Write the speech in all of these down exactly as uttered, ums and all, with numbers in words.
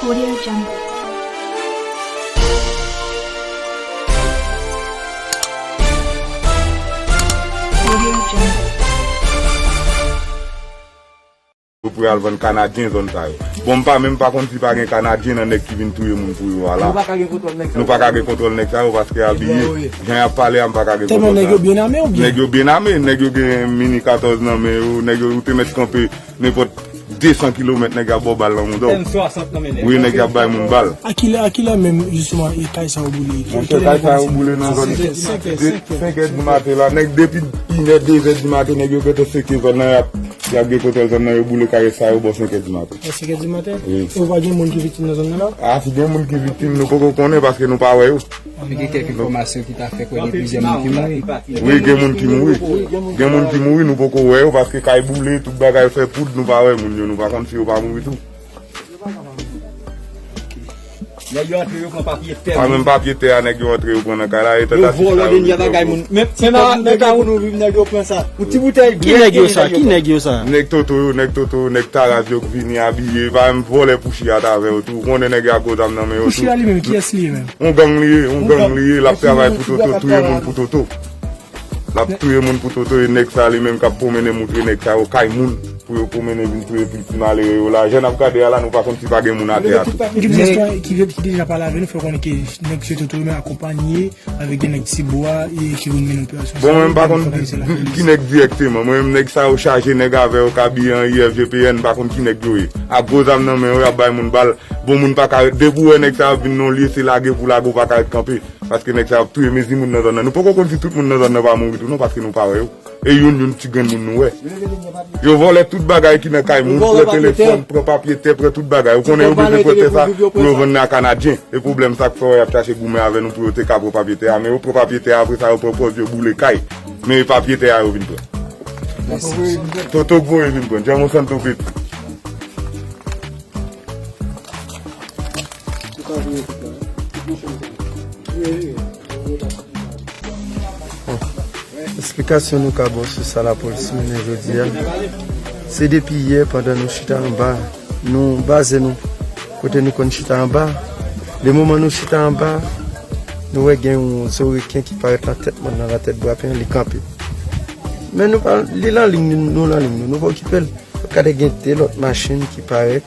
Audio Jungle. Audio Jungle. Yo pou al vann Kanadyen zòn sa yo. Bon, m pa menm pa konn si pa gen Kanadyen nan nèg ki vin touye moun pou yo a la. Nou pa ka gen kontwòl nèg sa yo. Nou pa ka gen kontwòl nèg sa yo paske abiye. Jan y ap pale a, m pa ka gen kontwòl sa yo. Tèlman nèg yo byen ame oubyen? Nèg yo byen ame, nèg yo gen mini katòz nan men yo, nèg yo ou te mèt kanpe nenpòt de san kilomèt, nèg y ap ba w bal nan mouda w. M swasant nan men nèg yo. Wi, nèg y ap bay moun bal. A kilè, a kilè menm, jisteman, e kay sa yo boule? Monchè, kay sa yo boule nan zòn senk è, senk è, senk è di maten la. Nèg depi inè, de zè di maten, nèg yo gentan seke zòn nan, y ap, y ap gen kontwòl zòn nan, yo boule kay sa yo bò senk è di maten. Bò senk è di maten? Wi. E ou pa gen moun ki viktim nan zòn nan la? A, si gen moun ki viktim, nou poko konnen paske nou pa wè yo. Men gen kèk enfòmasyon ki ta fè kwè gen plizyè moun ki mouri. Wi, gen moun ki mouri. Gen moun ki mouri, nou poko wè yo paske kay boule, tout bagay fè poud, nou pa wè moun yo, nou pa konn si yo pa mouri tou. Nèg yo antre, yo pran papye tè. Pa menm papye tè a, nèg yo antre, yo pran nan kay la, e tentative sa yo vin fè. Yo vòlè dènyè bagay moun. Menm ti kòb nou te gen pou nou viv, nèg yo pran sa. Yon ti boutèy byen, nèg yo pran. Ki nèg yo sa? Nèg Toto yo, nèg Toto yo, nèg Taraz yo k vini abiye, pa menm vòlè Pouchi atavè yo tou. Ou konnen nèg yo ak gwo zam nan men yo tou. Pouchi a li menm, kiyès li ye menm? Yon gang li ye, yon gang li ye, l ap travay pou Toto, touye moun pou Toto. L ap touye moun pou Toto, e nèg sa li menm k ap pwomennen moutre nèg sa yo kay moun, pou yo pwomennen vin touye pil ti malere yo la. Jan n ap gade a la, nou pa konn si pa gen moun atè a tou. Gen plizyè istwa ki, ki deja pale avè nou, fè konnen ke nèg se Toto yo menm akonpanye avèk de nèg Tibwa e ki vin mennen operasyon sa yo. Bon, mwen m pa konn ki nèg dirèkteman. Mwen menm nèg sa yo chaje nèg avè yo k abiye an I F G P N, m pa konn ki nèg yo ye. Ak gwo zam nan men yo, y ap bay moun bal. Bon, moun pa ka ret. Depi w wè nèg sa yo ap vin nan yon lye, se lage pou lage, ou pa ka ret kanpe. Paske nèg sa yo ap touye mezi moun nan zòn nan. Nou poko konn si tout moun nan zòn nan pa mouri tou non, paske nou pa wè yo. E youn youn ti grenn moun nou wè. Yo vòlè tout bagay ki nan kay moun, pran telefòn, pran papye tè, pran tout bagay. Ou konnen yo bezwen pran tè sa pou yo vann nan Kanadyen. E pwoblèm sa k fè w wè y ap chache goumen avè nou pou yo te ka pran papye tè a. Men yo pran papye tè a, apre sa yo pran pòz yo boule kay. Men e papye tè a yo vin pran. Toto k voye vin pran. Djanmo Santo Peti. Bon, esplikasyon nou ka ba w sou sa lapolis mennen jodi a, se depi yè pandan nou chita anba, nou baze nou kote nou konn chita anba. Le moman nou chita anba, nou wè gen yon zoreken ki parèt nan tèt mòn nan, nan tèt bwa pen an, li kanpe. Men nou pa, li nan liy, nou nan liy nou, nou pa okipe l. Gade gen de lòt machin ki parèt.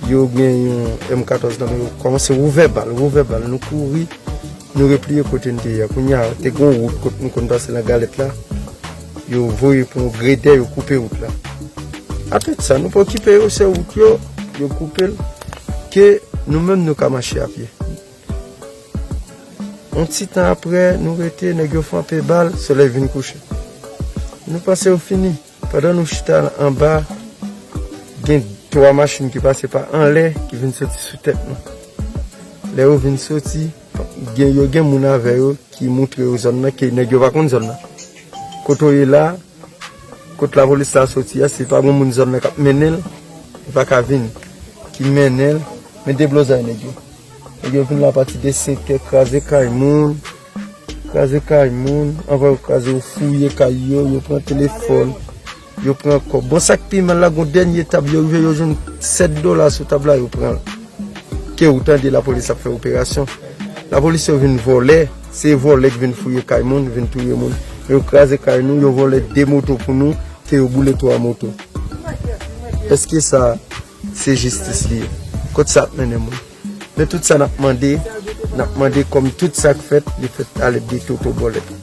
Yo gen yon M katòz nan men yo, kòmanse wouvè bal, wouvè bal. Nou kouri, nou repliye kote n te ye a. Kounye a, te gen yon wout kot nou konn pase nan Galèt la. Yo voye pou yon gredè, yo koupe wout la. Apre sa, nou pa okipe yo, se wout yo, yo koupe l, ke nou menm nou ka mache a pye. Yon ti tan apre, nou rete, nèg yo fè anpe bal, solèy vin kouche. Nou panse yo fini. Pandan nou chita anba, gen twa machin ki pase pa anlè, ki vin soti sou tèt nou. Lè yo vin soti, gen, yo gen moun avè yo ki moutre yo zòn nan, ke nèg yo pa konn zòn nan. Kote w ye la, kot lapolis la soti a, si pa gen moun zòn nan k ap mennen l, li pa ka vin. Ki mennen l, men deblozay nèg yo. Nèg yo vin la apati de senk è, kraze kay moun, kraze kay moun, anvan yo kraze, yo fouye kay yo, yo pran telefòn, yo pran kòb. Bon, sa k pi mal la, gon dènye tab yo rive, yo jwenn sèt dola sou tab la, yo pran l. Ke ou tande lapolis ap fè operasyon. Lapolis yo vin vòlè, se vòlè k vin fouye kay moun, vin touye moun. Yo kraze kay nou, yo vòlè de moto pou nou, ke yo boule twa moto. Èske sa se jistis li ye? Kot sa ap mennen moun? Men tout sa n ap mande, n ap mande kòm tout sa k fèt, li fèt alèd de Toto Bòlèt.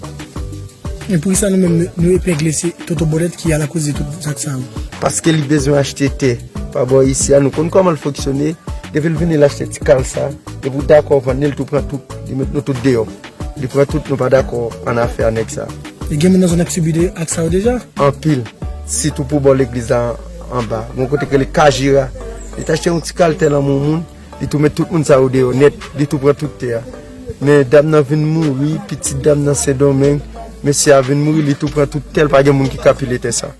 E poukisa nou menm nou, nou epengle se Toto Bòlèt ki alakoz de tout zak sa yo? Paske li bezwen achte tè pa bò isi a, nou konn kòman l fonksyone, depi l vini l achte ti kal sa, depi w dakò vann li, l tou pran tout, li met nou tout deyò. Li pran tout, nou pa dakò an afè a nèg sa. E gen moun nan zòn nan ki sibi de ak sa yo deja? Anpil. Sitou pou bò legliz la anba. Gon kote k rele Kajira. Li t achte yon ti kal tè nan men yon moun, li tou met tout moun sa yo deyò nèt, li tou pran tout tè a. Men dam nan vin mouri, pitit dam nan Sendomeng, mesye a vin mouri, li tou pran tout tè l, pa gen moun ki ka pile tè sa.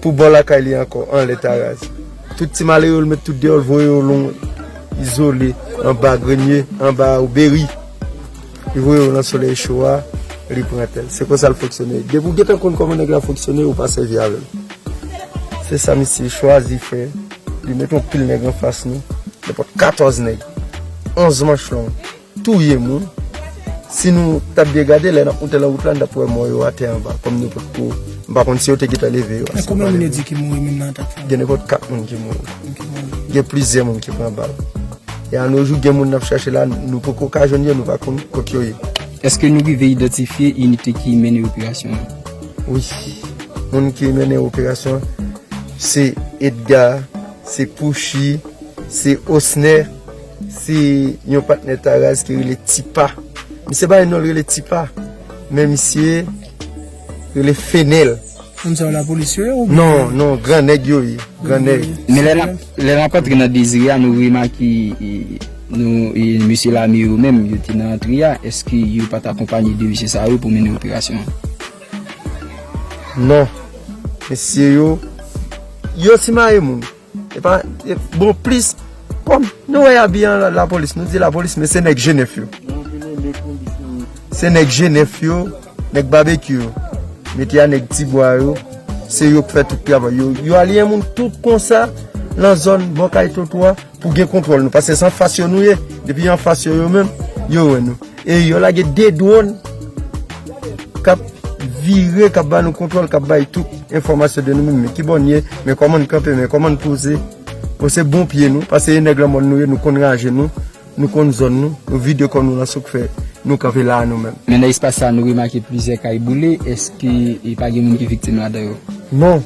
Pou bò lakay li ankò, anlè Taraz. Tout ti malere yo, l met tout deyò, l voye yo lwen, izole, anba grenye, anba oberi. Li voye yo nan solèy cho a, li pran tè l. Se konsa l fonksyone. Depi w gentan konn kòman nèg la fonksyone, ou pa sèvi avè l. Se sa misye chwazi fè. Li mete yon pil nèg anfas nou, nenpòt katòz nèg, onz manch long, touye moun. Si nou t ap byen gade, lè n ap moute nan wout la, n t ap wè mò yo atè anba, kòm nou potko, m pa konn si yo te gentan leve yo. Men konbyen moun yo di ki mouri menm nan atak sa? Gen nenpòt kat moun ki mouri. Gen plizyè moun ki pran bal. E anojou, gen moun n ap chache la, nou poko ka jwenn yo, nou pa konn kot yo ye. Èske nou rive idantifye inite ki mennen operasyon an? Wi. Moun ki mennen operasyon an, se Edgar, se Pouchi, se Osner, se yon patnè Taraz ki rele Tipa. Misye pa gen non l rele Tipa, men misye rele Fenel. Moun sa yo lapolis yo ye oubyen? Non, non, gran nèg yo ye. Gran nèg. Men lè n ap, lè n ap antre nan Dezire a, nou remake, e, nou, e, mesye lame yo menm, yo te nan antre a. Èske yo pa t akonpanye de mesye sa yo pou mennen operasyon an? Non. Mesye yo, yo simaye moun. E pa, e, bon, plis, kòm nou wè y abiye an la, lapolis, nou di lapolis, men se nèg Jenèf yo. Se nèg Jenèf yo, nèg Babekyou yo. Mete a nèg Tibwa yo, se yo k fè tout travay yo. Yo aliyen moun tout konsa, nan zòn bò kay Toto a, pou gen kontwòl nou. Paske se anfas yo nou ye. Depi anfas yo, yo menm, yo wè nou. E yo lage de dwòn k ap vire, k ap ba nou kontwòl, k ap bay tout enfòmasyon de nou menm. Men kibò n ye, men kòman n kanpe, men kòman n poze. Bon, se bon pye nou, paske e nèg lanmòn nou ye, nou konn raje nou, nou konn zòn nou, nou vide kò nou nan sa k fè nou kanpe la a nou menm. Men nan espas sa a, nou remake plizyè kay boule. Èske e pa gen moun ki viktim ladan yo? Non.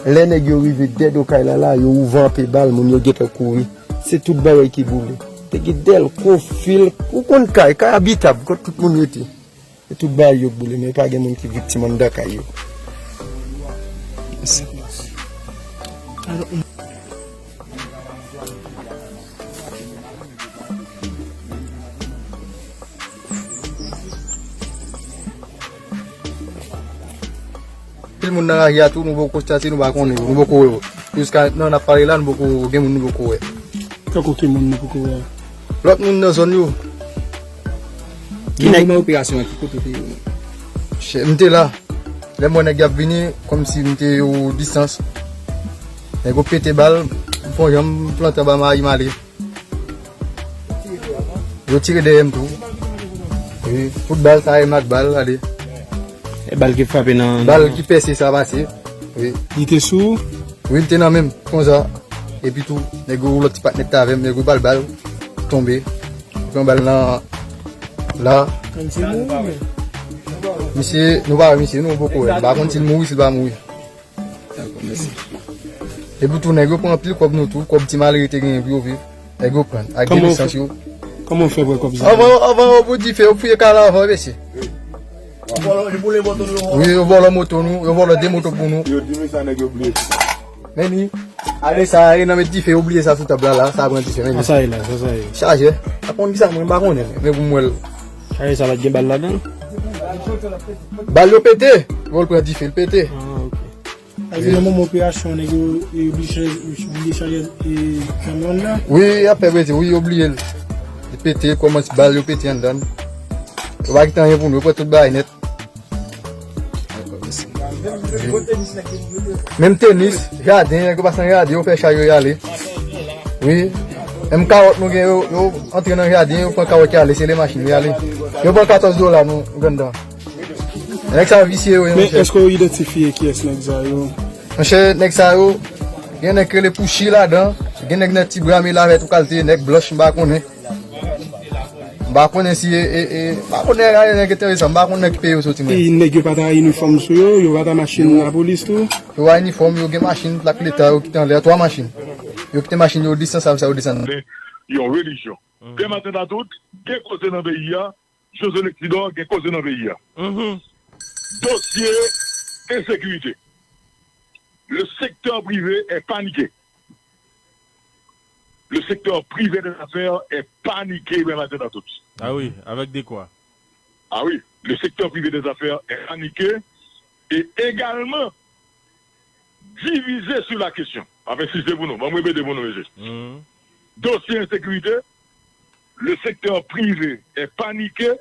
Lè nèg yo rive dèyè do kay la la, yo ouvè anpe bal, moun yo gentan kouri. Se tout bagay ki boule. Te gen dèlko, fil, ou konn kay, kay abitab, kot tout moun rete. Se tout bagay yo k boule, men pa gen moun ki viktim anndan kay yo. Pil moun nan lari a tou, nou poko konstate, nou pa konnen yo, nou poko wè yo. Jiska nan n ap pale la, nou poko gen moun nou poko wè. Tankou ki moun nou poko wè? Lòt moun nan zòn yo. Ki nèg nan operasyon an, ki kote w te ye? Chè, m te la. Lè m wè nèg y ap vini, kòmsi m te o distans. Nèg yo pete bal, m fè yon jan m plante anba mayi m ale. Yo tire dèyè m tou. Wi, tout bal sa e mak bal, ale. E bal ki frape nan, bal ki pèse sa pase. Wi. Li te sou? Wi, li te nan men m, konsa. Epi tou, nèg yo lòt ti patnè t avè m, nèg yo bal bal, tonbe. Li pran bal nan la. Misye, nou pa wè misye, nou poko wè. M pa konn si l mouri, si l pa mouri. Dakò, mèsi. Epi tou, nèg yo pran anpil kòb nou tou, kòb ti malere te genyen pou yo viv. Nèg yo pran, ak de nesans yo. Kòman w fè pran kòb sa? Anvan, anvan yo bout dife, yo fouye kay la anvan, mesye. Wi, yo vòlò moto nou, yo vòlò de moto pou nou. Yo di men sa nèg yo bliye. Men li, ale sa, ale nan met dife, yo bliye sa sou tab la, la, sa pran dife, men li. Sa sa ye la, sa sa ye. Chaje. A konn kisa, mwen pa konnen, men pou m wè l. Chaje sa pa t gen bal ladan? Bal yo pete, yo l pran dife, l pete. Ah, ok. Sa vle di nan moman operasyon, nèg yo, yo oblije, oblije chaje, e, zam yo anndan? Wi, y ap fè breze, wi, yo bliye l. Li pete, kòmanse bal, yo pete anndan. Yo pa kite anyen pou nou, yo pran tout bagay nèt. Menm tenis, jaden, nèg yo pase nan jaden, yo fè chay yo y ale. Wi. Menm kawòt nou gen, yo, yo antre nan jaden, yo pran kawòt y ale, sele machin, y ale. Yo pran katòz dola nou, nou anndan. Nèg sa yo visye yo ye, monchè. Men èske w idantifye kiyès nèg sa yo? Monchè, nèg sa yo, gen nèg ki rele Pouchi ladan, gen nèg nan Ti Bwa, men l avè tout kalite nèg blanch, m pa konnen. M pa konnen si e, e, e, m pa konnen nèg enteresan, m pa konnen ki peyi yo soti, mwen. E nèg yo pa t a inifòm sou yo, yo pa t a machin lapolis tou? Yo pa inifòm, yo gen machin, plak leta, yo kite anlè, twa machin. Yo kite machin yo desann, sa, sa yo desann. Yon relijyon. Dematen nan tout, gen koze nan peyi a, José Lexidor gen koze nan peyi a. Dosye ensekirite. Le secteur privé est paniqué. Le secteur privé des affaires est paniqué, dematen nan tout. Ah oui, avec de quoi? Ah oui, le secteur privé des affaires est paniqué et également divisé sur la question. Mwen ap ensiste pou nou, mwen ap repete pou nou, mesye. Dosye ensekirite, le secteur privé est paniqué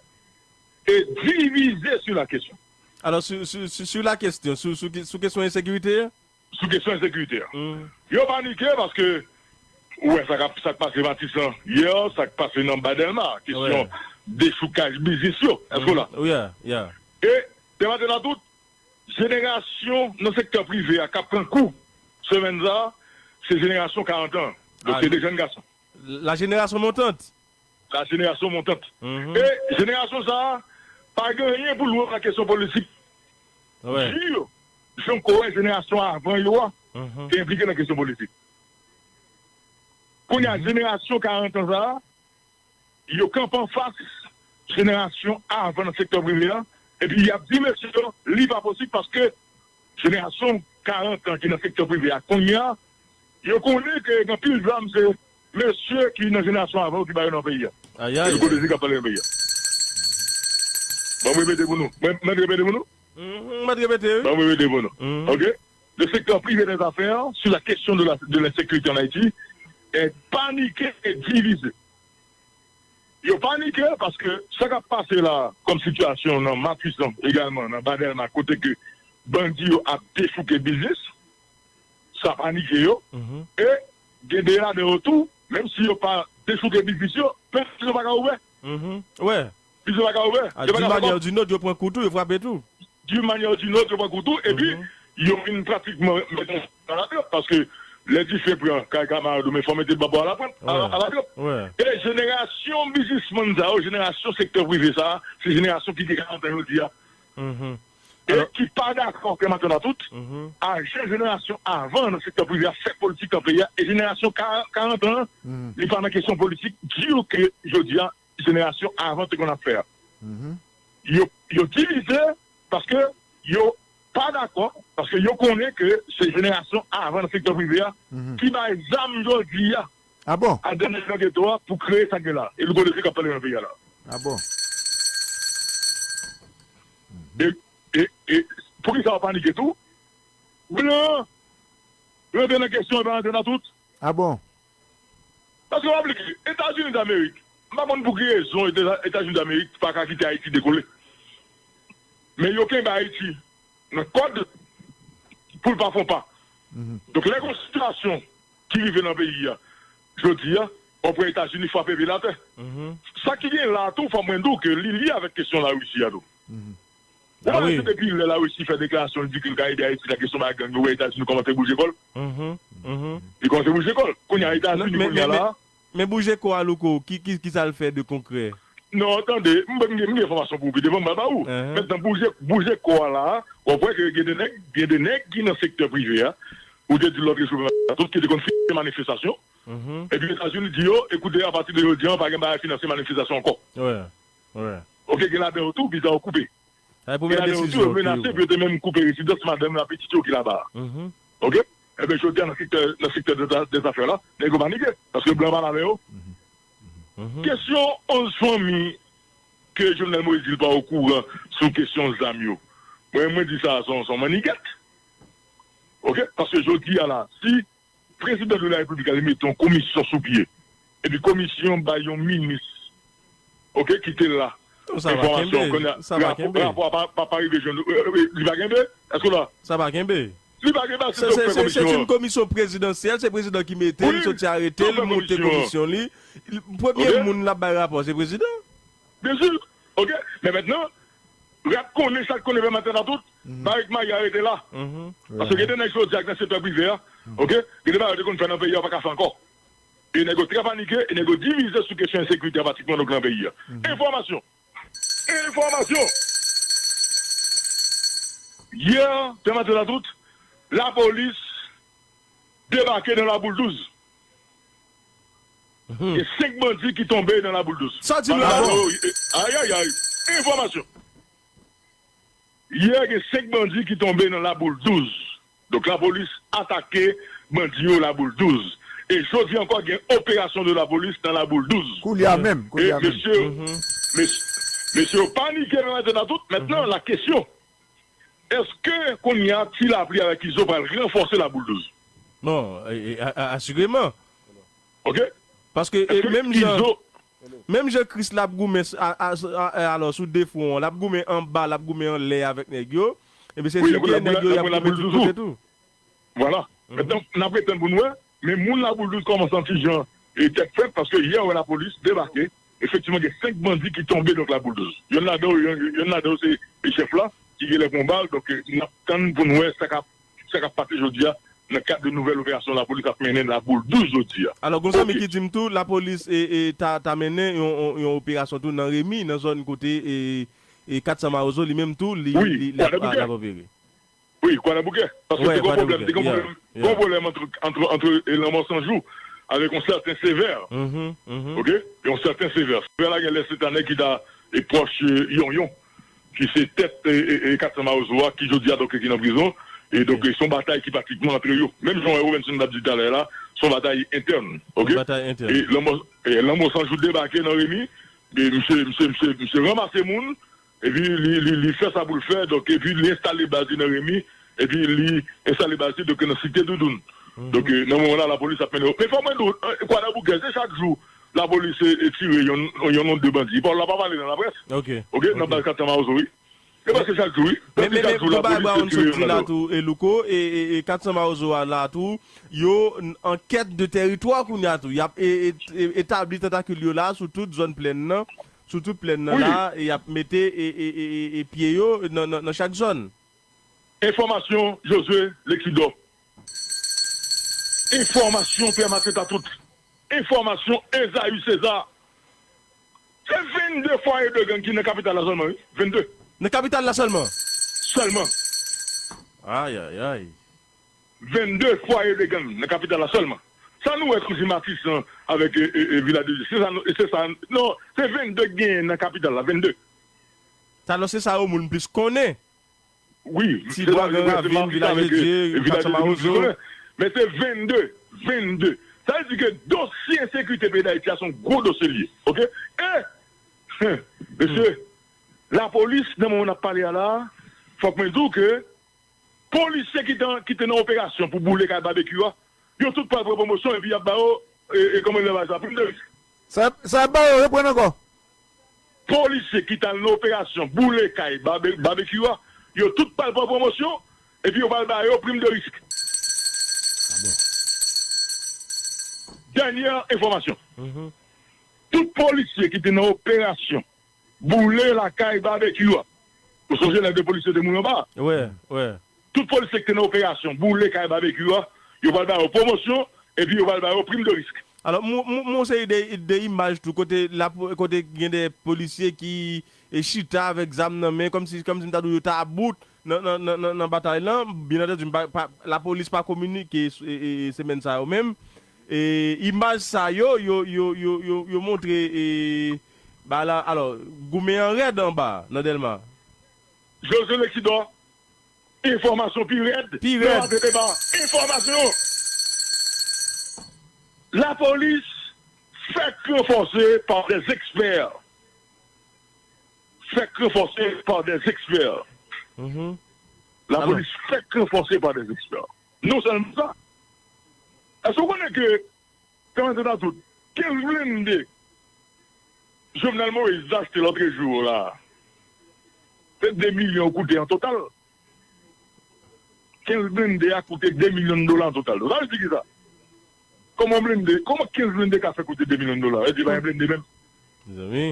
et divisé sur la question. Alò, sou, sou, sou, sou la kesyon, sou, sou, sou kesyon ensekirite a? sou kesyon ensekirite a. Yo panike paske, ou wè sa k ap, sa k pase Matisan yè, sa k pase nan Ba Dèlma, kesyon dechoukaj biznis yo. Èske w la? E, te maten nan tout, jenerasyon nan sektè prive a k ap pran kou semèn sa a, se jenerasyon karant an. Donk, se de jèn gason. La génération montante. La génération montante. E jenerasyon sa a pa gen anyen pou l wè nan kesyon politik. Di yo, jan w wè jenerasyon avan yo a te enplike nan kesyon politik. Kounye a, jenerasyon karant an sa a, yo kanpe anfas jenerasyon avan nan sektè prive a, epi y ap di mesye yo, li pa posib paske jenerasyon karant an ki nan sektè prive a kounye a, yo konnen ke gen anpil dram se mesye ki nan jenerasyon avan yo ki ba yo nan peyi a. Ayayay. Se kote ki ap pale nan peyi a. Ban m repete pou nou. Mwen, mwen repete pou nou. Mwen repete, wi. Ban m repete pou nou. Ok? Le secteur privé des affaires sur la question de la, de l'insécurité en Haïti est paniqué et divisé. Yo panike paske sa k ap pase la kòm sitiyasyon nan Matisan egalman, nan Ba Dèlma, kote ke bandi yo ap dechouke biznis, sa panike yo. E gen de ladan yo tou, menm si yo pa dechouke biznis yo, men biznis yo pa ka ouvè. Biznis yo pa ka ouvè. D'une manière ou d'une autre, yo pran kou tou, yo frape tou. D'une manière ou d'une autre, yo pran kou tou, epi yo vin pratikman mete nan latrap, paske lè dife pran kay kamarad ou, men fò mete babò a latrap. E jenerasyon biznismann sa yo, jenerasyon sektè prive sa a, se jenerasyon ki gen karant an jodi a. E ki pa dakò, ke maten nan tout, a jan jenerasyon avan nan sektè prive a fè politik nan peyi a, e jenerasyon karant an, li pa nan kesyon politik, di yo ke jodi a, jenerasyon avan te konn ap fè a. Yo, yo divize paske yo pa dakò, paske yo konnen ke se jenerasyon avan nan sektè prive a ki bay zam jodi a a dènye nan geto a pou kreye sa gen la. E nou konnen se k ap pale nan peyi a la. E, e, e, poukisa yo panike tou? Blan rantre nan kesyon, e pa rantre nan tout. Paske w ap li, Etazini Damerik, m pa konn pou ki rezon Eta- Etazini Damerik pa ka kite Ayiti dekole. Men yo kenbe Ayiti nan kòd pou l pa fè yon pa. Donk, lè gen yon sitiyasyon ki rive nan peyi a, jodi a, w ap wè Etazini frape pye l atè. Sa ki gen la tou, fò mwen di w ke li lye avèk kesyon Larisi a tou. Ou pa wè se depi lè Larisi fè deklarasyon, li di ke l ka ede Ayiti nan kesyon bagay gang yo, w wè Etazini kòmanse bouje kò l. Li kòmanse bouje kò l. Kounye a, Etazini, kounye a la. Men bouje kò a, Louko, ki, ki, ki sa l fè de konkrè? Non, tande, m, m, m gen enfòmasyon pou ou pi devan, m pral ba ou. Mentnan, bouje, bouje kò a la, w ap wè ke gen de nèg, gen de nèg ki nan sektè prive a, ou te di lòt jou, tout ki te konn finanse manifestasyon. Epi Etazini di yo, ekoute, apati de jodi a, pa gen bagay finanse manifestasyon ankò. Ok, gen ladan yo tou, viza yo koupe. Gen ladan yo tou, yo menase, epi yo te menm koupe rezidans madanm yo ak pitit yo ki laba a. Ok? Ebyen, jodi a, nan sektè, nan sektè de, de zafè la, nèg yo panike, paske blan pa la avè yo. Kesyon onz fanmi ke Jovenel Moïse di l pa okouran sou kesyon zam yo. Mwen, mwen di sa, se yon, se yon mannigèt. Ok? Paske jodi a la, si Prezidan de la Repiblik a li mete yon komisyon sou pye, epi komisyon bay yon minis, ok, ki te la, enfòmasyon, kounye a, rapò a pa, pa, pa rive jwenn, euh, euh, li pa kenbe? Èske w la? Sa pa kenbe. Li pa kenbe, se, se, se, se yon komisyon prezidansyèl, se prezidan ki mete l, soti arete l, monte komisyon li. Premye moun l ap bay rapò, se prezidan. Byen si. Ok? Men mentnan, rap konnen sa k konnen fè maten nan tout, Marik Maya rete la. Paske gen de nèg jodi a k nan sektè prive a, ok? Gen de bagay yo te konn fè nan peyi a, yo pa ka fè ankò. E nèg yo trè panike, e nèg yo divize sou kesyon ensekirite a pratikman donk nan peyi a. Enfòmasyon. Enfòmasyon. Yè, te maten nan tout, lapolis debake nan Laboul douz. Gen senk bandi ki tonbe nan Laboul douz. Sa di nou la? Ayayay. Enfòmasyon. Yè, gen senk bandi ki tonbe nan Laboul douz. Donk, lapolis atake bandi yo Laboul douz. E jodi ankò, gen operasyon de lapolis nan Laboul douz. Koulye a menm, koulye a menm. Mesye, mesye, mesye yo panike nan maten nan tout. Mentnan, la kesyon, èske kounye a, Ti Lapli avèk Izo pral ranfòse Laboul douz? Non, e, e, a, a, asireman. Ok? Paske, e, menm jan, menm jan Kris l ap goumen, a, a, a, a, alò, sou de fwon an, l ap goumen anba, l ap goumen anlè avèk nèg yo, ebyen, se sou pye nèg yo, y ap goumen tout kote tou. Vwala. Mentnan, n ap ret tann pou n wè, men moun Laboul douz kòmanse yon ti jan e tèt frèt, paske yè, wè lapolis debake. Efektivman, gen senk bandi ki tonbe, donk, Laboul douz. Yonn ladan yo, yonn, yonn ladan yo se, se chèf la, ki genlè pran bal, donk, e, n ap tann pou n wè sa k ap, sa k ap pase jodi a, nan kad de nouvèl operasyon lapolis ap mennen Laboul douz jodi a. Alò, gon zanmi ki di m tou, lapolis e, e, ta, ta mennen yon, yon, yon operasyon tou nan Remi, nan zòn kote e, e kat san Mawozo, li menm tou, li, li, li ap, l ap opere. Wi, Kwadèboukè. Paske te gen yon pwoblèm, te gen yon pwoblèm, gen yon pwoblèm ant, ant, ant, e, Lanmò Sanjou avèk yon sèten Sevè. Oke? Yon sèten Sevè. Sevè la genlè se ta nèg ki ta, e, pwòch, e, Yonyon, ki se tèt, e, e, e, kat san Mawozo a, ki jodi a, donk, ki nan prizon. E donk, e, se yon batay ki pratikman antre yo. Menm jan Robinson t ap di talè la, se yon batay entèn. Oke? Yon batay entèn. E Lanmò, e, Lanmò Sanjou debake nan Remi, e misye, misye, misye, misye ranmase moun, epi li, li, li fè sa pou l fè, donk, epi li enstale baz li nan Remi, epi li enstale baz li, donk, nan Site Doudoun. Donk, e, nan moman la, lapolis ap mennen yo. Men fò mwen di w, e, Kwadèboukè, se chak jou lapolis e, e tire yon, yon non de bandi. Pawòl la pa pale nan laprès. Oke, nan baz kat san Mawozo, wi. Se prèske chak jou, wi. Men, men, men, gon bagay Brown sot di la tou, e Louko, e, e, e kat san Mawozo a la tou, yo n-, an kèt de tèritwa kounye a tou. Y ap, e, e, e, etabli tantakil yo la sou tout zòn plèn nan, sou tout plèn nan la, e y ap mete, e, e, e, e, e pye yo nan, nan, nan chak zòn. Enfòmasyon, Josué Lekidò. Enfòmasyon, Pè Maten Tatout. Enfòmasyon, Ezayi Seza. Se vennde fwaye de gang ki nan kapital la sèlman, wi. Vennde. Nan kapital la sèlman? Sèlman. Ay, ay, ay. Vennde fwaye de gang nan kapital la sèlman. Sa nou wè kouzen Matisan avèk, e, e, e, Vilaj de Dye. Se sa, nou- se sa, non, se vennde k genyen nan kapital la, vennde. Talò se sa yo moun plis konnen. Wi, Tibwa, Gran Ravin, Vilaj de Dye, Kat san Mawozo. Men se vennde, vennde. Sa vle di ke dosye ensekirite peyi Dayiti a se yon gwo dosye li ye. Oke? E, mesye, lapolis, nan moman n ap pale a la, fòk mwen di w ke polisye ki te, ki te nan operasyon pou boule kay Babekyou a, yo tout pral pran pwomosyon epi y ap ba yo, e, e, kòman yo rele sa, prim de risk. Sa, sa y ap ba yo, reprann ankò. Polisye ki t al nan operasyon boule kay Babe-, Babekyou a, yo tout pral pran pwomosyon epi yo pral ba yo prim de risk. Dènyè enfòmasyon. Tout polisye ki te nan operasyon boule lakay Babekyou a. Ou sonje lè de polisye te mouri anba a? Wi, wi. Tout polisye ki te nan operasyon boule kay Babekyou a, yo pral ba yo pwomosyon, epi yo pral ba yo prim de risk. Alò, m, m, m wè yon seri de, de imaj tou, kote la, kote gen de polisye ki, e, chita avèk zam nan men, kòmsi, kòmsi m ta di w yo ta about nan, nan, nan, nan, nan batay lan. Byen antandi, m pa, pa, lapolis pa kominike, e, e, e, semèn sa yo menm. E, imaj sa yo, yo, yo, yo, yo, yo montre, e, ba la, alò, goumen an rèd anba, nan Dèlma. José Lexidor, enfòmasyon pi rèd. Pi rèd. Nan Maten Deba, enfòmasyon. Lapolis fèk ranfòse pa dè ekspè. Fèk ranfòse pa dè ekspè. Lapolis fèk ranfòse pa dè ekspè. Non sèlman sa, èske w konnen ke, kòman se ta tout, kenz blende Jovenel Moïse achte lòtrejou la, se de milyon yo koute an total. Kenz blende a koute de milyon dola an total. Sa vle di ki sa? Kòman blende, kòman kenz blende ka fè koute de milyon dola? Vle di pa gen blende menm. Mezanmi.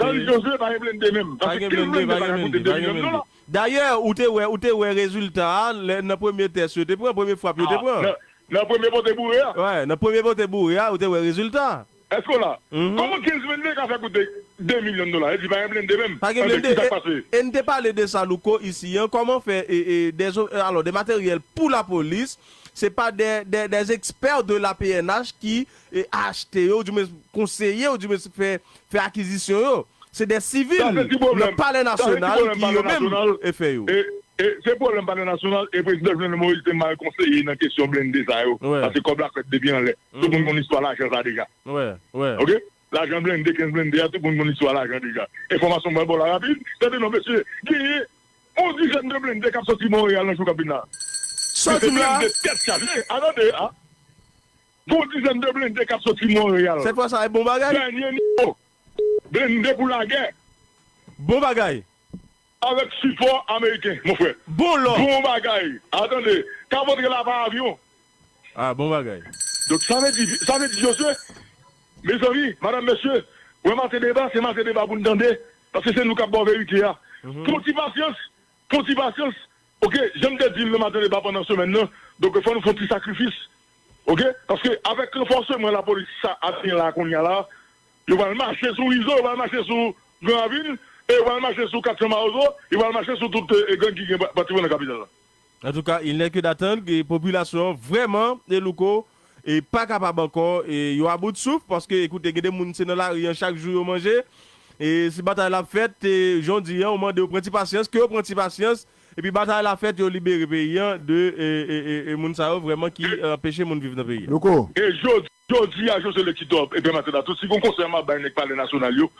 Sa vle di José pa gen blende menm. Paske kenz blende pa ka koute de milyon dola. Dayè, ou te wè, ou te wè rezilta a, lè, nan premye tès yo te pran, premye frap yo te pran. Nan, nan premye pote boure a. Wè, nan premye pote boure a, ou te wè rezilta. Èske w la? Kòman kenz blende ka fè koute de milyon dola? Vle di pa gen blende menm. Pa gen blende. E, e n te pale de sa, Louko, isi an. Kòman fè, e, e, dè, e, alò, de materyèl pou lapolis, se pa dè, dè, dè ekspè de la P N H ki, e, achte yo, di mwen konseye, ou di mwen fè, fè akizisyon yo. Se dè sivil nan Palè Nasyonal ki yo menm e fè yo. E, e se pwoblèm Palè Nasyonal, e prezidan Jovenel Moïse te mal konseye nan kesyon blende sa yo. Paske kòb la fèt depi anlè. Tout moun konn istwa lajan sa deja. Oke? Lajan blende, kenz blende a, tout moun konn istwa lajan deja. Enfòmasyon mwen ba w la rapid. Tande non, mesye, genyen yon dizèn de blende k ap soti Monreyal nan jou k ap vin la. Soti la. Blende tèt chaje. A, tande, a. Gon dizèn de blende k ap soti Monreyal. Sèt fwa sa, e bon bagay. Dènye nivo. Blende pou lagè. Bon bagay. Avèk sipò ameriken, mon frè. Bon lò. Bon bagay. Atande, k ap antre la pa avyon. Ah, bon bagay. Donk, sa vle di, sa vle di, Josue, mezanmi, madanm, mesye, wè maten deba, se maten deba pou n tande, paske se nou k ap ba w verite a. Pran ti pasyans, pran ti pasyans. Oke, jan m te di l nan maten deba pandan semèn nan, donk, fò nou fè yon ti sakrifis. Oke? Paske avèk ranfòseman lapolis sa ap gen la kounye a la, yo pral mache sou Izo, yo pral mache sou Gran Ravin, e yo pral mache sou Katsan Mawozo, yo pral mache sou tout, e, gang ki gen pa- patrimwàn nan kapital la. Antouka, il n'est que d'attendre ke popilasyon an vrèman, e Louko, e pa kapab ankò, e yo a bout souf, paske, ekoute, gen de moun se nan lari an chak jou yo manje, e si batay la ap fèt, e jan w di an, ou mande yo pran ti pasyans, ke yo pran ti pasyans, epi batay la fèt, yo libere peyi an de, e, e, e, e moun sa yo vrèman ki, e, anpeche moun viv nan peyi an. Louko. E jodi, jodi a, Josue Lekitòp, e pèmèt la tou, si gon konsèy m ap bay nèg Palè Nasyonal yo,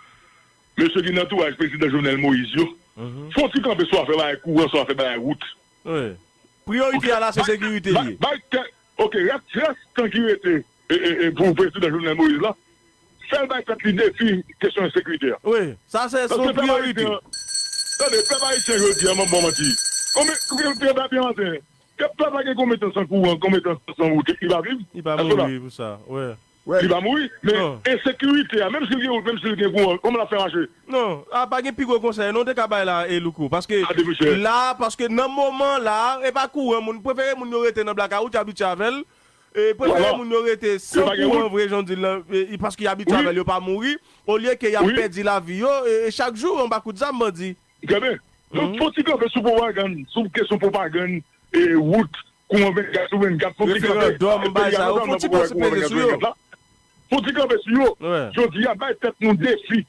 mesye ki nan antouraj prezidan Jovenel Moïse yo, fè yon ti kanpe sou afè bagay kouran, sou afè bagay wout. Wi. Priyorite a la, se sekirite li ye. Bay tèt, oke, rès, rès tan ki rete, e, e, e, pou prezidan Jovenel Moïse la, fè l bay tèt li defi kesyon ensekirite a. Wi, sa se son priyorite. Tande, pèp ayisyen jodi a, m ap ba w manti. Konbyen, konbyen, pèp ayisyen, pèp la gen konbyen tan san kouran, konbyen tan san wout, li pa viv? Li pa mouri pou sa, wi. Li pa mouri, men ensekirite a, menm si l gen wout, menm si l gen kouran, kòman l ap fè mache? Non, a pa gen pi gwo konsèy, non, te ka bay la, e Louko. Paske la, paske nan moman la, e pa kouran, moun prefere moun yo rete nan blakawout, y abitye avè l. E prefere moun yo rete san kouran vre, jan w di l lan, e, e, paske y abitye avè l, yo pa mouri, olye ke y ap pèdi lavi yo, e, e chak jou, anba kout zam, bandi. Trè byen. Donk, fò ti kanpe sou pwopagann, sou kesyon pwopagann, e, wout, kouran vennkat sou vennkat, fò ti kanpe. Referandòm, bagay sa yo, fò ti peze sou yo. Fò ti kanpe sou yo. Jodi a, bay tèt nou defi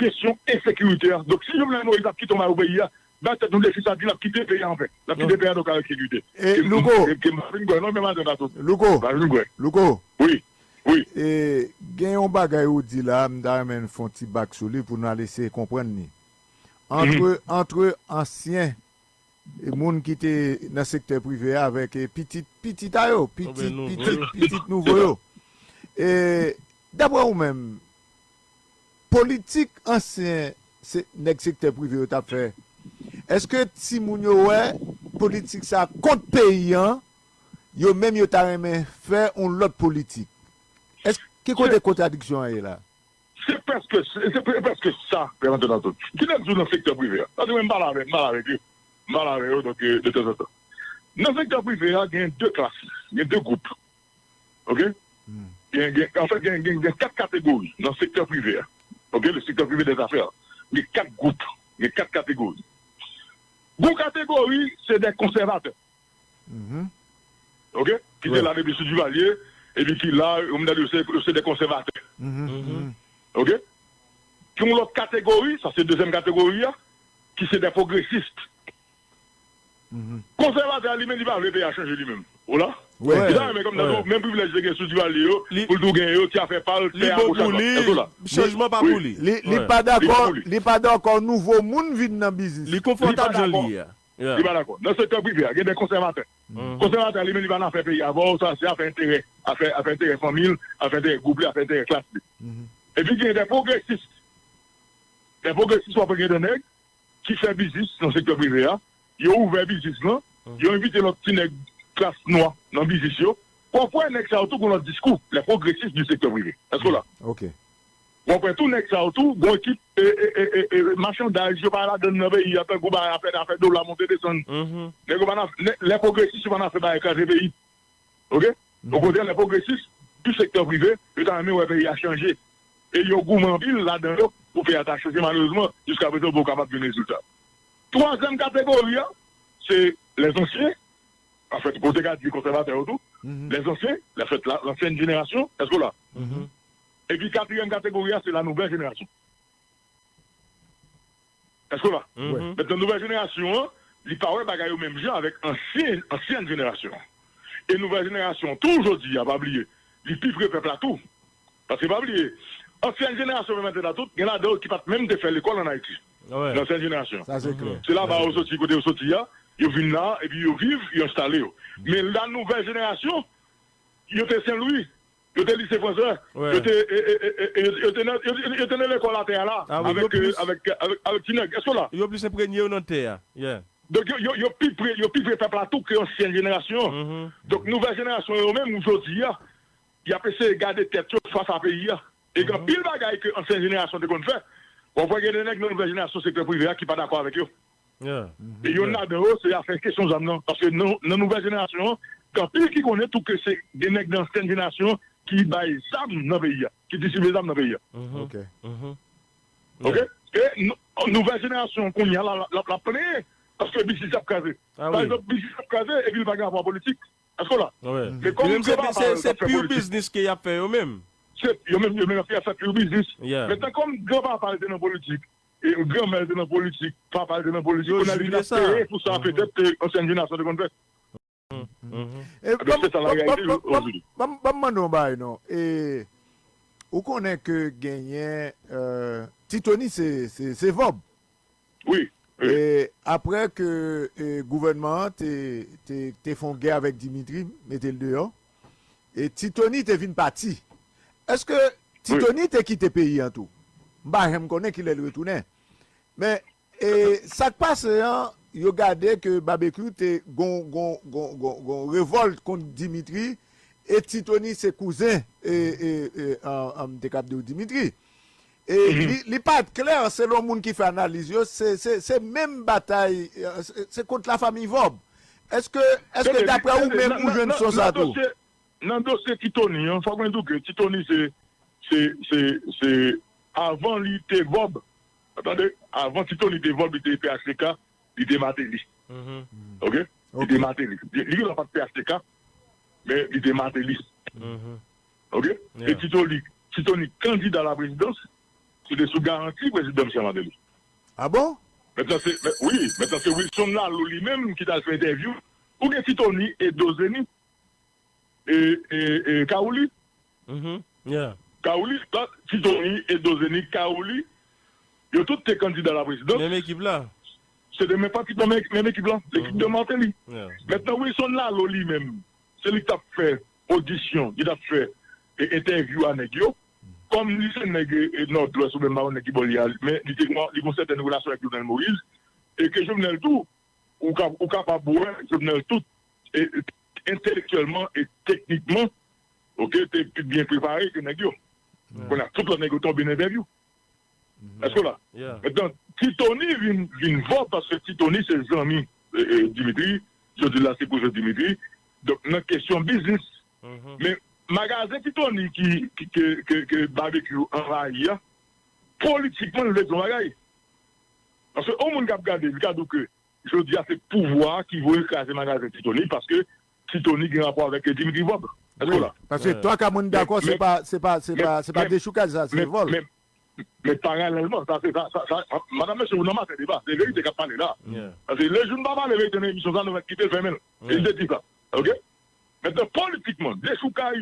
kesyon ensekirite a. Donk, si Jovenel Moïse ap kite yon bagay pou peyi a, bay tèt nou defi sa, di l ap kite peyi a anpè. L ap kite peyi a donk avèk sekirite. E, Louko. E, ke m pa fin kwè, non, men maten sa tou. Louko. M pa fin kwè. Louko. Wi. Wi. E, gen yon bagay ou di la, m ta renmen n fè yon ti bak sou li pou n al eseye konprann li. Antre, antre ansyen e moun ki te nan sektè prive a avèk, e, pitit, pitit a yo, pitit, pitit, pitit nouvo yo. E, daprè ou menm, politik ansyen se, nèg sektè prive yo t ap fè, èske timoun yo wè politik sa kont peyi an, yo menm yo ta renmen fè yon lòt politik? Èske, ki kote kontradiksyon an ye la? Se prèske, se, se pre- prèske sa, Reverend Donato. Kilès di w nan sektè prive a? Sa di mwen m pale avè, m pale avèk yo. M pale avè yo, donk, e, de tanzantan. Nan sektè prive a, gen de klas, gen de gwoup. Oke? Gen, gen, anfèt, gen, gen, gen kat kategori nan sektè prive a. Oke? Le secteur privé des affaires. Gen kat gwoup, gen kat kategori. Gon kategori, se de konsèvatè. Oke? Ki te la depi sou Duvalier, epi ki la, yo menm yo se, yo se de konsèvatè. Oke? Gen yon lòt kategori, sa se dezyèm kategori a, ki se de pwogresis. Konsèvatè a, li menm, li pa vle peyi a chanje li menm. Ou la? Li ta renmen kòm nan menm privilèj li te gen sou Duvalier yo, pou l tou gen yo, ti afè pa l, tè a goch a dwat. Èske w la? Chanjman pa pou li. Li, li pa dakò, li pa dakò nouvo moun vin nan biznis. Li konfòtab jan li ye a. Li pa dakò. Nan sektè prive a, gen de konsèvatè. Konsèvatè a, li menm, li pa nan afè peyi avè w, sa se afè enterè, afè, afè enterè fanmi l, afè enterè gwoup li, afè enterè klas li. Epi gen de pwogresis. De pwogresis, w ap gen de nèg ki fè biznis nan sektè prive a, yo ouvè biznis lan, yo envite lòt ti nèg klas nwa nan biznis yo. W ap wè nèg sa yo tou gon lòt diskou, les progressistes du secteur privé. Èske w la? Oke. W ap wè tou nèg sa yo tou, gon ekip, e, e, e, e, e, machandaj, yo pa ladann nan peyi a, tankou bagay afè, afè dola monte desann. Nèg yo pa nan, nè- les progressistes yo pa nan afè bagay kraze peyi. Oke? Okontrè, les progressistes du secteur privé, yo ta renmen wè peyi a chanje. E yo goumen anpil ladan yo pou peyi a ta chanje, malerezman, jiska prezan, yo poko kapab jwenn rezilta. Twazyèm kategori a, se les anciens, anfèt, kote ka di konsèvatè yo tou, les anciens, anfèt, la, l'ancienne génération, èske w la? Epi katriyèm kategori a, se la nouvelle génération. Èske w la? Mentnan, nouvèl jenerasyon an, li pa wè bagay yo menm jan avèk ansyen, ansyen jenerasyon an. E nouvèl jenerasyon an tou, jodi a, pa bliye, li pi pre pèp la tou. Paske pa bliye, ansyen jenerasyon menm antèt la tout, gen ladan yo ki pa t menm te fè lekòl ann Ayiti. Nan ansyen jenerasyon an. Sa se klè. Se laba yo soti, kote yo soti a, yo vin la, epi yo viv, yo enstale yo. Men la nouvèl jenerasyon, yo te Sen Lwi. Yo te lise fransè. Yo te, e, e, e, e, yo, yo te nan, yo, yo, yo te nan lekòl atè a la, avèk, e, avèk, avèk, avèk ti nèg. Èske w la? Yo plis enprenye yo nan tè a. Yeah. Donk, yo, yo, yo pi pre, yo pi pre pèp la tou ke ansyen jenerasyon an. Donk, nouvèl jenerasyon yo menm, jodi a, y ap eseye gade tèt yo fas a peyi a. E gen anpil bagay ke ansyen jenerasyon te konn fè. W ap wè gen de nèg nan nouvèl jenerasyon sektè prive a ki pa dakò avèk yo. E youn ladan yo, se afè kesyon zam nan. Paske nan, nan nouvèl jenerasyon an, gen anpil ki konnen tou ke se de nèg nan ansyen jenerasyon an ki bay zam nan peyi a, ki distribye zam nan peyi a. Ok. Ok? E nou, nouvèl jenerasyon kounye a la, la, la, la plenyen paske biznis ap kraze. Pa egzanp, biznis ap kraze epi li pa gen rapò a politik. Èske w la? Men kòm granpapa l t ap fè politik. Se pure business ke y ap fè yo menm. Se, yo menm, yo menm y ap fè pure business. Mentnan, kòm granpapa l te nan politik, e granmè l te nan politik, papa l te nan politik, kounye a li vin ap peye pou sa petèt ke ansyen jenerasyon te konn fè. Donk, se sa la reyalite jodi. Ban m mande yon bagay non. E, ou konnen ke genyen, e, Ti Tony se, se, se Vòb. Wi, wi. E, apre ke, e, gouvènman an te, te, te fè yon gè avèk Dimitri, mete l deyò, e Ti Tony te vin pati. Èske Ti Tony te kite peyi an tou? M pa janm konnen kilè l retounen. Men, e, sa k pase an, yo gade ke Babekyou te gon, gon, gon, gon, gon revòlt kont Dimitri, e Ti Tony se kouzen, e, e, e, an, an, m te kab di w Dimitri. E li, li pa t klè, selon moun ki fè analiz yo, se, se, se menm batay, e, se, se kont lafanmi Vòb. Èske, èske daprè ou menm, ou jwenn son sa tou? Nan dosye Ti Tony an, fòk mwen di w ke Ti Tony se, se, se, se, avan li te Vòb, tande, avan Ti Tony te Vòb, li te P H T K, li te Martelly. Ok? Li te Martelly. Li, li pa t P H T K, men li te Martelly. Ok? E Ti Tony, Ti Tony kandida la prezidans, se te sou garanti prezidan Michel Martelly. Ah bon? Mentnan se, men, wi, mentnan se Wilson Lalo li menm ki t al fè entèvyou. Ou gen Ti Tony e Dozeni, e, e, e Kaouli. Kaouli, Ti Tony, Edo Zeni, Kaouli, yo tout te kandida la prezidans. Menm ekip la. Se te menm pati, menm, menm ekip la, lekip de Martelly. Mentnan, Wilson Lalo li menm, se li ki t ap fè odisyon, li t ap fè, e, entèvyou a nèg yo. Kòm li se nèg, e, e, Nòdwès oubyen m pa konn nèg ki bò li a, men li te gon, li gon sètèn relasyon avèk Jovenel Moïse, e ke Jovenel tou, ou ka, ou kapab wè Jovenel tou, e, e, entelektyèlman e teknikman, oke, te pi byen prepare ke nèg yo. Kounye a, tout lòt nèg yo tonbe nan entèvyou. Èske w la? Mentnan, Ti Tony vin, vin vòb paske Ti Tony se zanmi, e, e, Dimitri, jodi la se kouzen Dimitri. Donk, nan kesyon biznis. Men magazen Ti Tony ki, ki, ke, ke, ke Babekyou anvayi a, politikman, li vle di yon bagay. Paske yon moun k ap gade, li ka di w ke jodi a se pouvwa a ki voye kraze magazen Ti Tony, paske Ti Tony gen rapò avèk Dimitri Vòb. Èske w la? Paske twa ka moun dakò, se pa, se pa, se pa, se pa dechoukaj sa, se vòl. Men, men paralèlman, sa se, sa, sa, sa, madanm mesye, ou nan maten deba, se verite k ap pale la. Paske lejou n pa pale verite nan emisyon sa, nou mèt kite l fèmen l. E li te di sa. Oke? Mentnan, politikman, dechoukaj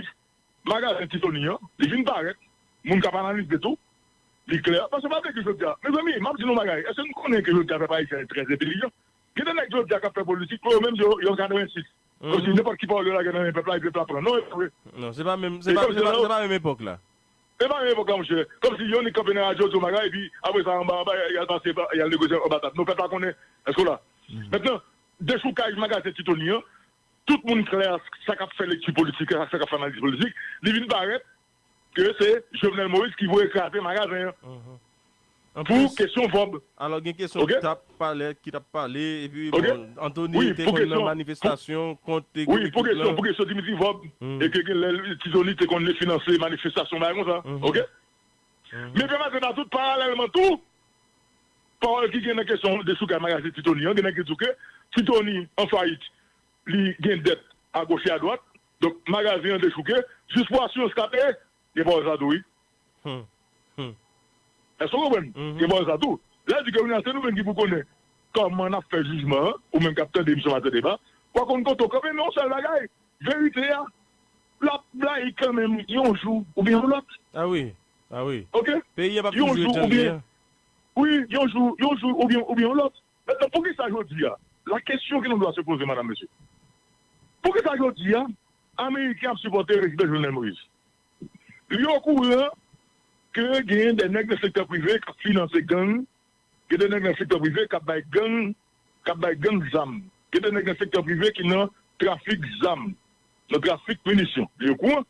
magazen Ti Tony an, li vin parèt, moun k ap analize tou, li klè. Paske pa bliye ke jodi a, mezanmi, m ap di nou yon bagay, èske nou konnen ke jodi a pèp ayisyen an trè entèlijan? Gen de nèg jodi a k ap fè politik, pou yo menm yo, yo katrevensis. Kòmsi nenpòt ki pawòl yo lage nan men pèp la, epi pèp la pran. Non, e pa vre. Non, se pa menm, se pa, se pa, se pa menm epòk la. Se pa menm epòk la, monchè. Kòmsi yo annik kanpe nan radyo, di yon bagay, epi apre sa, anba, anba, y al pase, y al negosye anba tab. Non, pèp la konnen. Èske w la? Mentnan, dechoukaj magazen Ti Tony an, tout moun klè, sa k ap fè lekti politik, sa k ap fè analiz politik, li vin parèt ke se Jovenel Moïse ki voye kraze magazen an. Pou kesyon Vòb. Alò, gen kesyon ki t ap pale, ki t ap pale, epi, bon, Anthony te konn nan manifestasyon kont ekip la. Wi, pou kesyon, pou kesyon Dimitri Vòb, e ke gen lè Ti Tony te konn finanse manifestasyon, bagay konsa. Oke? Men fè maten nan tout paralèlman tou, pawòl ki gen nan kesyon dechoukaj magazen Ti Tony an, gen nèg ki di w ke Ti Tony an fayit, li gen dèt agoch e adwat, donk magazen an dechouke, jis pou asirans ka peye, gen pawòl sa tou wi. Èske w konprann? Gen pawòl sa tou. Lè di ke kounye a se nou menm ki pou konnen kòman n ap fè jijman an, ou menm k ap tande emisyon Maten Deba, w a konn kote w kanpe, men yon sèl bagay, verite a, l ap blayi kanmenm yon jou oubyen yon lòt. Ah wi, ah wi. Oke? Peyi a p ap toujou ete anyen. Wi, yon jou, yon jou oubyen, oubyen yon lòt. Mentnan, poukisa jodi a, la question que l'on doit se poser, madame, monsieur, poukisa jodi a, Ameriken ap sipòte prezidan Jovenel Moïse? Li okouran ke gen de nèg nan sektè prive k ap finanse gang, gen de nèg nan sektè prive k ap bay gang, k ap bay gang zam, gen de nèg nan sektè prive ki nan trafik zam, nan trafik minisyon. Li okouran.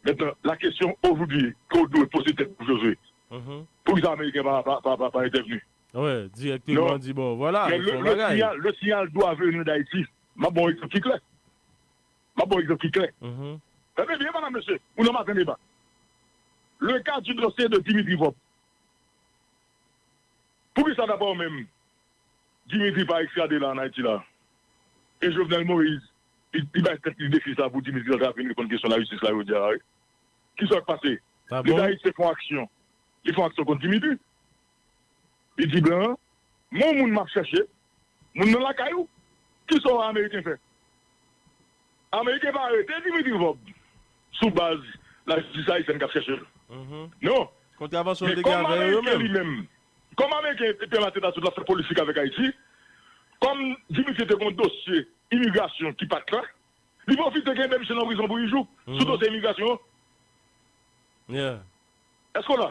Maintenant, la question aujourd'hui que w dwe poze tèt ou, Josué, poukisa Ameriken pa, pa, pa, pa, pa entèvni? Wi, direkteman di bon, vwala, Men le, le signal, le signal doit venir d'Haïti. M ap ba w egzanp ki klè. M ap ba w egzanp ki klè. Tande byen, madam, mesye, ou nan maten deba. Le cas du dossier de Dimitri Vorbe. Poukisa, daprè w menm, Dimitri pa ekstrade la ann Ayiti la? E Jovenel Moïse, li, li bay tèt li defi sa pou Dimitri sa vin reponn kesyon lajistis la jodi a la, wi. Kisa k pase? Leta ayisyen fè yon aksyon. Li fè yon aksyon kont Dimitri. Li di blan an, men yon moun m ap chèche, moun nan lakay ou. Kisa w wè Ameriken fè? Ameriken pa arete Dimitri Vorbe sou baz lajistis ayisyèn k ap chèche l. Non. Men kòm Ameriken li menm, kòm Ameriken Pierre Martin t ap sot l ap fè politik avèk Ayiti, kòm Dimitri te gen yon dosye imigrasyon ki pa t klè, li pwofite kenbe misye nan prizon pou uit jou sou dosye imigrasyon an. Èske w la?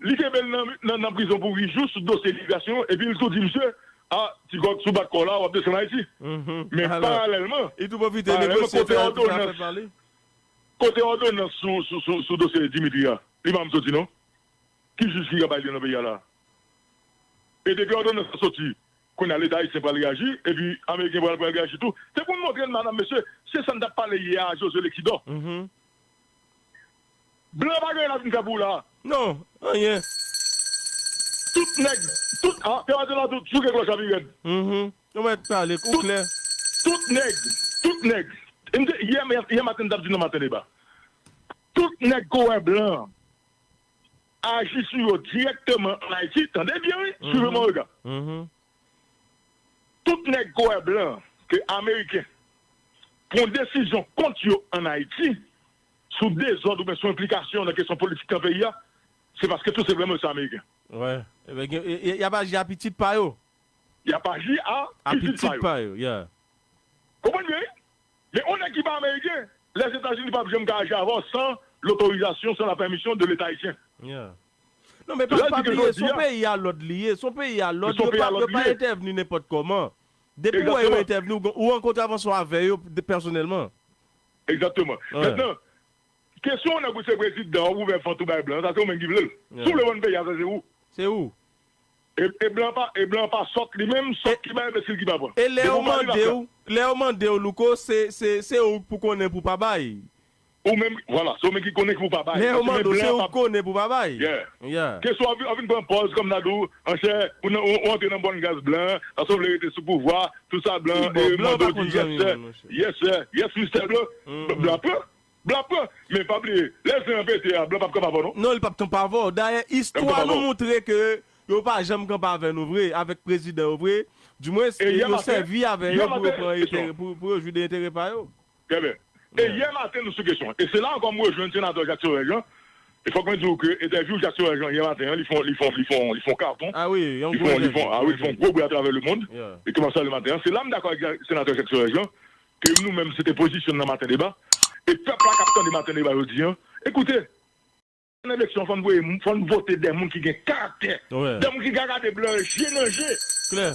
Li kenbe l nan, nan, nan prizon pou uit jou sou dosye imigrasyon, epi l tou di misye, a, ti kòk, si w bat kò w la, w ap desann Ayiti. Men paralèlman, paralèlman, kote òdonans, kote òdonans sou, sou, sou, sou dosye Dimitri a? Li pa janm soti non. Ki jij ki ka bay li nan peyi a la? E depi òdonans la soti, kounye a Leta ayisyen pral reyaji, epi Ameriken pral, pral reyaji tou. Se pou n montre n, madanm, mesye, se sa n t ap pale yè a, Josué Lexidor. Blan pa gen anyen l ap vin fè pou ou la. Non, anyen. Tout nèg, tout, a, Pè Maten la tou, souke klòch la pi rèd. Nou mèt pale, ou klè. Tout nèg, tout nèg. M te, yè, yè maten, m t ap di nan Maten Deba. Tout nèg ke w wè blan an aji sou yo dirèkteman ann Ayiti, tande byen, wi, suivez mon regard. Tout nèg ke w wè blan an, ke Ameriken, pran desizyon kont yo ann Ayiti, sou dezòd oubyen sou enplikasyon nan kesyon politik nan peyi a, se paske tou senpleman yo se Ameriken. Wi. Ebyen, y, y, y ap aji a pitit pa yo. Y ap aji a pitit pa yo. Yeah. Konprann byen, wi? Men yon nèg ki pa Ameriken, Lèzetazini p ap janm ka aji avè w san lotorizasyon, san lapèmisyon de Leta ayisyen. Non, men pa, pa bliye, se yon peyi a lòd li ye, se yon peyi a lòd, yo pa, yo pa entèvni nenpòt kòman. Depi w wè yo entèvni, ou, ou rankontre avans ou avè yo pèsonèlman. Egzakteman. Mentnan, kesyon w nan pou se prezidan, w ouvè vant ou bay blan, sa se ou menm ki vle l. Si w vle vann peyi a, sa se ou. Se ou. E, e blan pa, e blan pa sòt li menm, sòt ki bay, enbesil ki pa pran. E lè yo mande w, lè yo mande w, Louko, se, se, se ou pou konnen pou pa bay. Ou menm, vwala, se ou menm ki konnen ki pou pa bay. Lè yo mande w, se ou k konnen pou pa bay. Yeah. Kesyon w ap vin pran pòz kòm nan di w, anchè, ou nan, ou antre nan bòn gaz blan, paske w vle rete sou pouvwa, tout sa blan, e blan mande w di yes sir, yes sir, yes mister blan. Blan pran, blan pran. Men pa bliye, lè zen an pete a, blan p ap kanpe avè w non. Non, li p ap kanpe avè w. Dayè, istwa nou montre ke yo pa janm kanpe avè nou vre, avèk prezidan yo vre. Dimwens, yo sèvi avè yo pou yo pran enterè, pou, pou yo jwi de enterè pa yo. Trè byen. E yè maten nou sou kesyon. E se la ankò m rejwenn senatè Jacques Sauvage lan. E fòk mwen di w ke entèvyou Jacques Sauvage lan yè maten an, li fè, li fè, li fè, li fè yon katon. Ah wi, yon gwo entèvyou. Ah wi, li fè yon gwo bri atravè lemonn. Li kòmanse ale maten an. Se la m dakò avèk senatè Jacques Sauvage lan, ke nou menm se te pozisyon n nan Maten Deba. E pèp la k ap tande Maten Deba jodi an, ekoute, nan eleksyon, fò n voye, fò n vote de moun ki gen karaktè. De moun ki ka gade blan je nan je. Klè.